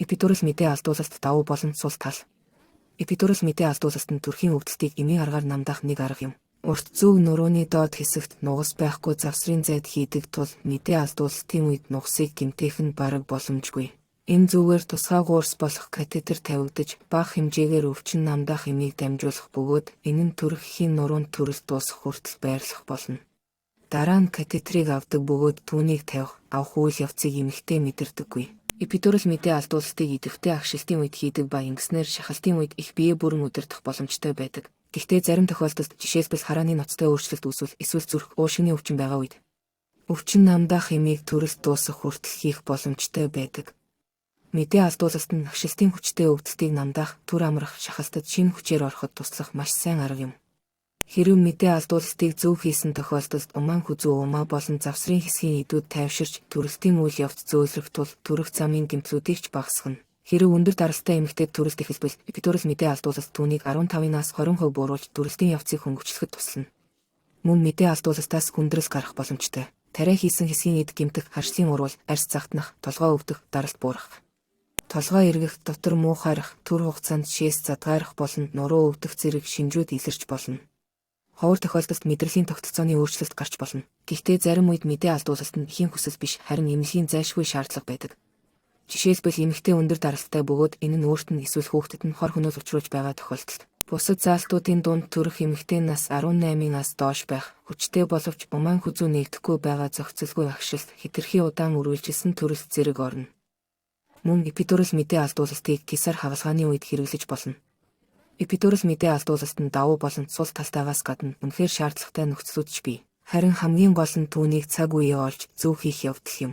Эпидурал мэдээ алдуулалт давуу болон сул тал. Эпидурал мэдээ алдуулалт нь төрхийн өвдөлтийг эмийн аргаар намдаах нэг арга юм. Урт зүг нурууны доод хэсэгт нугас байхгүй завсрын зайд хийдэг тул мэдээ алдуулалтын үед нугасыг гэмтээх нь бараг боломжгүй. Энэ зүгээр тусгай гуурс болох катетер тавигдаж, бага хэмжээгээр өвчин намдаах эмийг дамжуулах бөгөөд энэ нь төрөх эхийн нуруунд төрөлт дуусах хүртэл байрлах болно. Дараа нь катетерийг авдаг бөгөөд түүнийг тавих, авах үйл явцыг эмэгтэй мэдэрдэггүй. Эпидурал мэдээ алдуулалтыг идэвхтэй агшилтын үед хийдэг ба ингэснээр шахалтын үед эх биеэ бүрэн удирдах боломжтой байдаг. Гэхдээ зарим тохиолдолд, жишээлбэл, харааны ноцтой өөрчлөлт үүсвэл эсвэл зүрх, уушигны өвчин байгаа үед өвчин намдаах эмийг төрөлт дуусах хүртэл хийх боломжтой байдаг. Мэдээ алдуулалт нь агшилтын хүчтэй өвдөлтийг намдаах, түр амрах, шахалтад шинэ хүчээр ороход туслах маш сайн арга юм. Хэрэв мэдээ алдуулалтыг зөв хийсэн тохиолдолд умаан хүзүү, умаа болон завсрын хэсгийн эдүүд тайвширч, төрөлтийн үйл явц зөөлрөх тул төрөх замын гэмтлүүдийг ч багасгана. Хэрэв өндөр даралттай эмэгтэйд төрөлт эхэлбэл эпидурал мэдээ алдуулалт түүнийг 15-аас 20% бууруулж, төрөлтийн явцыг хөнгөвчлөхөд туслана. Мөн мэдээ алдуулалтаас хүндрэл гарах боломжтой. Тариа хийсэн хэсгийн эд гэмтэх, харшлын урвал, арьс загтнах, толгой өвдөх, даралт буурах, толгой эргэх, дотор муухайрах, түр хугацаанд шээс задгайрах болон нуруу өвдөх зэрэг шинжүүд илэрч болно. Ховор тохиолдолд мэдрэлийн тогтолцооны өөрчлөлт гарч болно. Гэхдээ зарим үед мэдээ алдуулалт нь эхийн хүсэл биш, харин эмнэлгийн зайлшгүй шаардлага байдаг. Жишээлбэл, эмэгтэй өндөр даралттай бөгөөд энэ нь өөрт нь эсвэл хүүхдэд нь хор хөнөөл учруулж байгаа тохиолдолд. Бусад заалтуудын дунд төрөх эмэгтэй нас 18-аас доош байх, хүчтэй боловч умаан хүзүү нээгдэхгүй байгаа зохицолгүй агшилт, хэтэрхий удаан үргэлжилсэн төрөлт зэрэг орно. Мөн эпидурал мэдээ алдуулалтыг кесар хагалгааны үед хэрэглэж болно. Эпидурал мэдээ алдуулалт нь давуу болон сул талтайгаас гадна үнэхээр шаардлагатай нөхцлүүд ч бий. Харин хамгийн гол нь түүнийг цаг үеэ олж зөв хийх явдал юм.